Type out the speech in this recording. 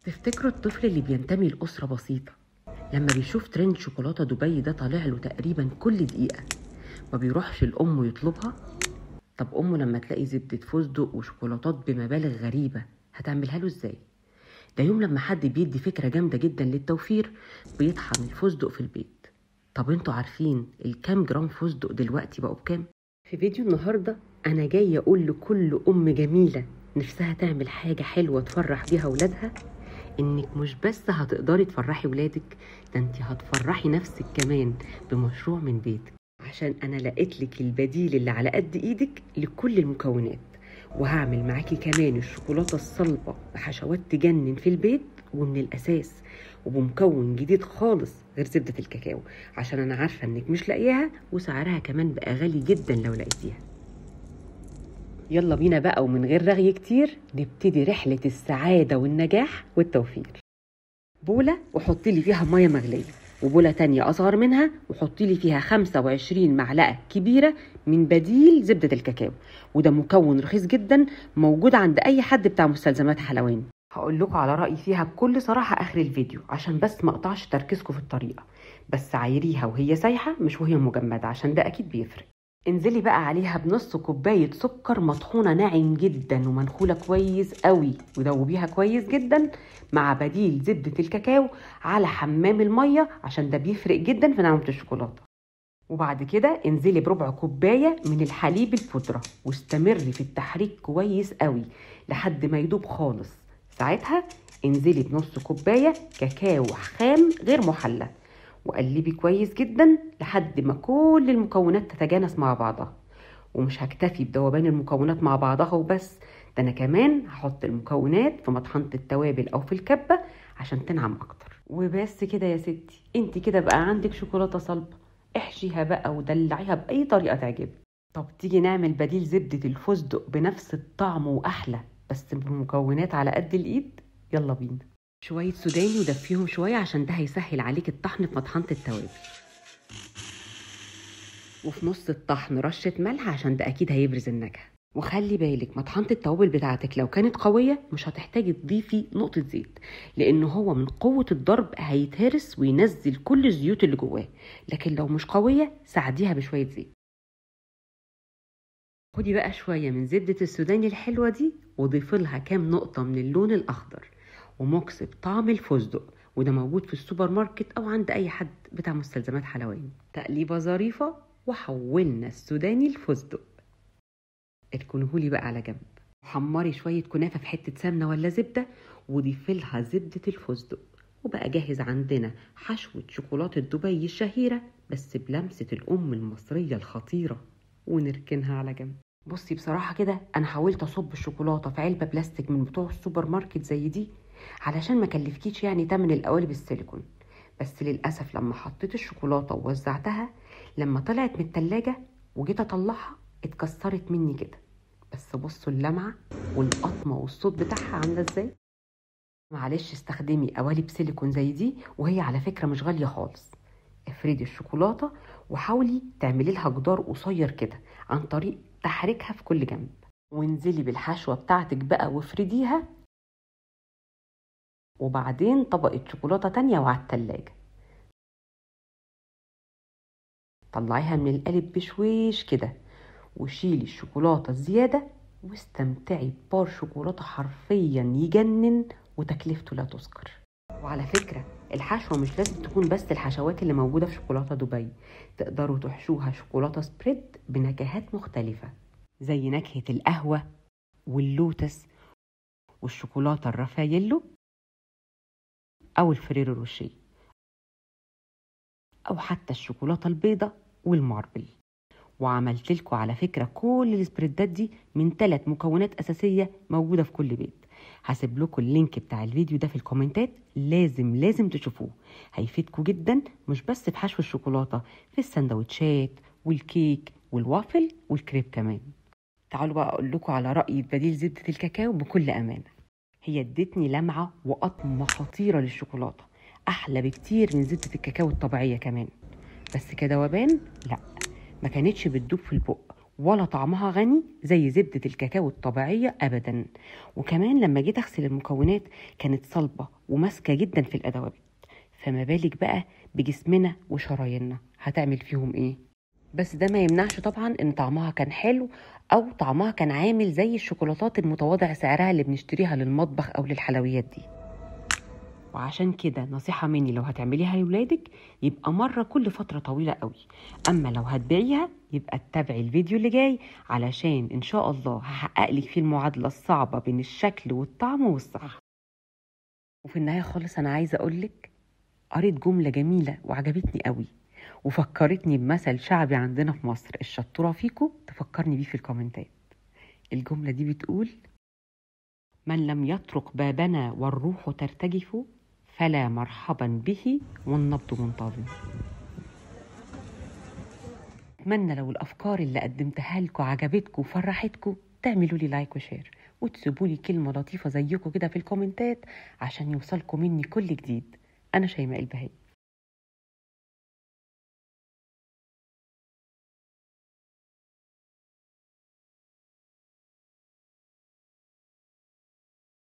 تفتكروا الطفل اللي بينتمي لأسرة بسيطة لما بيشوف ترند شوكولاتة دبي ده طالع له تقريبا كل دقيقة ما بيروحش لأمه يطلبها؟ طب أمه لما تلاقي زبدة فستق وشوكولاتات بمبالغ غريبة هتعملها له ازاي؟ ده يوم لما حد بيدي فكرة جامدة جدا للتوفير بيطحن الفستق في البيت. طب انتوا عارفين الكام جرام فستق دلوقتي بقوا بكام؟ في فيديو النهاردة أنا جاية أقول لكل أم جميلة نفسها تعمل حاجة حلوة تفرح بيها ولادها إنك مش بس هتقدري تفرحي ولادك، ده انت هتفرحي نفسك كمان بمشروع من بيتك، عشان أنا لقيت لك البديل اللي على قد إيدك لكل المكونات، وهعمل معاكي كمان الشوكولاتة الصلبة بحشوات تجنن في البيت ومن الأساس، وبمكون جديد خالص غير زبدة الكاكاو، عشان أنا عارفة إنك مش لاقياها وسعرها كمان بقى غالي جدا لو لقيتيها. يلا بينا بقى ومن غير رغي كتير نبتدي رحلة السعادة والنجاح والتوفير. بولة وحطي لي فيها مية مغلية، وبولة تانية أصغر منها وحطي لي فيها 25 معلقة كبيرة من بديل زبدة الكاكاو، وده مكون رخيص جدا موجود عند أي حد بتاع مستلزمات حلواني. هقول لكم على رأيي فيها بكل صراحة آخر الفيديو عشان بس ما اقطعش تركيزكم في الطريقة، بس عايريها وهي سايحة مش وهي مجمدة عشان ده أكيد بيفرق. انزلي بقى عليها بنص كوباية سكر مطحونة ناعم جدا ومنخولة كويس قوي، ودوبيها كويس جدا مع بديل زبدة الكاكاو على حمام المية عشان ده بيفرق جدا في نعومة الشوكولاتة. وبعد كده انزلي بربع كوباية من الحليب البودرة واستمري في التحريك كويس قوي لحد ما يدوب خالص. ساعتها انزلي بنص كوباية كاكاو خام غير محلى وقلبي كويس جدا لحد ما كل المكونات تتجانس مع بعضها. ومش هكتفي بدوبان المكونات مع بعضها وبس، ده انا كمان هحط المكونات في مطحنة التوابل او في الكبة عشان تنعم اكتر. وبس كده يا ستي، انت كده بقى عندك شوكولاتة صلبة، احشيها بقى ودلعيها باي طريقة تعجبك. طب تيجي نعمل بديل زبدة الفستق بنفس الطعم واحلى بس بمكونات على قد الايد؟ يلا بينا. شوية سوداني ودفيهم شوية عشان ده هيسهل عليك الطحن في مطحنة التوابل، وفي نص الطحن رشة ملح عشان ده أكيد هيبرز النكهة. وخلي بالك مطحنة التوابل بتاعتك لو كانت قوية مش هتحتاجي تضيفي نقطة زيت، لأن هو من قوة الضرب هيتهرس وينزل كل الزيوت اللي جواه، لكن لو مش قوية ساعديها بشوية زيت. خدي بقى شوية من زبدة السوداني الحلوة دي وضيفي لها كام نقطة من اللون الأخضر وموكس بطعم الفستق، وده موجود في السوبر ماركت او عند اي حد بتاع مستلزمات حلواني. تقليبه ظريفة وحولنا السوداني الفستق. اركنهولي بقى على جنب. حمري شوية كنافه في حتة سمنه ولا زبدة وضيفي لها زبدة الفستق، وبقى جاهز عندنا حشوه شوكولاتة دبي الشهيرة بس بلمسه الام المصرية الخطيرة، ونركنها على جنب. بصي بصراحة كده انا حاولت اصب الشوكولاتة في علبة بلاستيك من بتوع السوبر ماركت زي دي علشان ما كلفكيش يعني تمن القوالب السيليكون، بس للاسف لما حطيت الشوكولاتة ووزعتها لما طلعت من التلاجة وجيت اطلعها اتكسرت مني كده. بس بصوا اللمعة والقطمه والصوت بتاعها عامله ازاي. معلش استخدمي قوالب سيليكون زي دي، وهي على فكرة مش غالية خالص. افردي الشوكولاتة وحاولي تعملي لها جدار قصير كده عن طريق تحريكها في كل جنب، وانزلي بالحشوه بتاعتك بقى وافرديها، وبعدين طبقة شوكولاتة تانية وعلى التلاجة. طلعيها من القالب بشويش كده وشيلي الشوكولاتة الزيادة واستمتعي ببار شوكولاتة حرفيا يجنن وتكلفته لا تذكر. وعلى فكرة الحشوة مش لازم تكون بس الحشوات اللي موجودة في شوكولاتة دبي، تقدروا تحشوها شوكولاتة spread بنكهات مختلفة زي نكهة القهوة واللوتس والشوكولاتة الرافايلو أو الفريرو روشيه، أو حتى الشوكولاتة البيضة وال marble. وعملت لكم على فكرة كل ال spread ات دي من 3 مكونات أساسية موجودة في كل بيت. هسيب لكم ال link بتاع الفيديو ده في ال comment ات، لازم لازم تشوفوه، هيفيدكم جدا مش بس في حشو الشوكولاتة، في السندوتشات والكيك والوافل والكريب كمان. تعالوا بقى أقول لكم على رأيي بديل زبدة الكاكاو بكل أمانة. هي ادتني لمعة وقطمة خطيرة للشوكولاتة، أحلى بكتير من زبدة الكاكاو الطبيعية كمان، بس كدوبان لا، ما كانتش بتدوب في البق ولا طعمها غني زي زبدة الكاكاو الطبيعية أبدا. وكمان لما جيت أغسل المكونات كانت صلبة وماسكة جدا في الأدوات، فما بالك بقى بجسمنا وشراييننا هتعمل فيهم إيه؟ بس ده ما يمنعش طبعا إن طعمها كان حلو، أو طعمها كان عامل زي الشوكولاتات المتواضع سعرها اللي بنشتريها للمطبخ أو للحلويات دي. وعشان كده نصيحة مني، لو هتعمليها لولادك يبقى مرة كل فترة طويلة قوي، أما لو هتبيعيها يبقى اتبعي الفيديو اللي جاي، علشان إن شاء الله هحقق لك فيه المعادلة الصعبة بين الشكل والطعم والصحة. وفي النهاية خالص أنا عايزة أقولك قريت جملة جميلة وعجبتني قوي، وفكرتني بمثل شعبي عندنا في مصر، الشطورة فيكو تفكرني بيه في الكومنتات. الجملة دي بتقول: من لم يطرق بابنا والروح ترتجف فلا مرحبا به والنبض منتظم. أتمنى لو الأفكار اللي قدمتها لكم عجبتكم وفرحتكم تعملوا لي like و share، وتسيبوا لي كلمة لطيفة زيكم كده في الكومنتات عشان يوصلكم مني كل جديد. أنا شيماء البهي.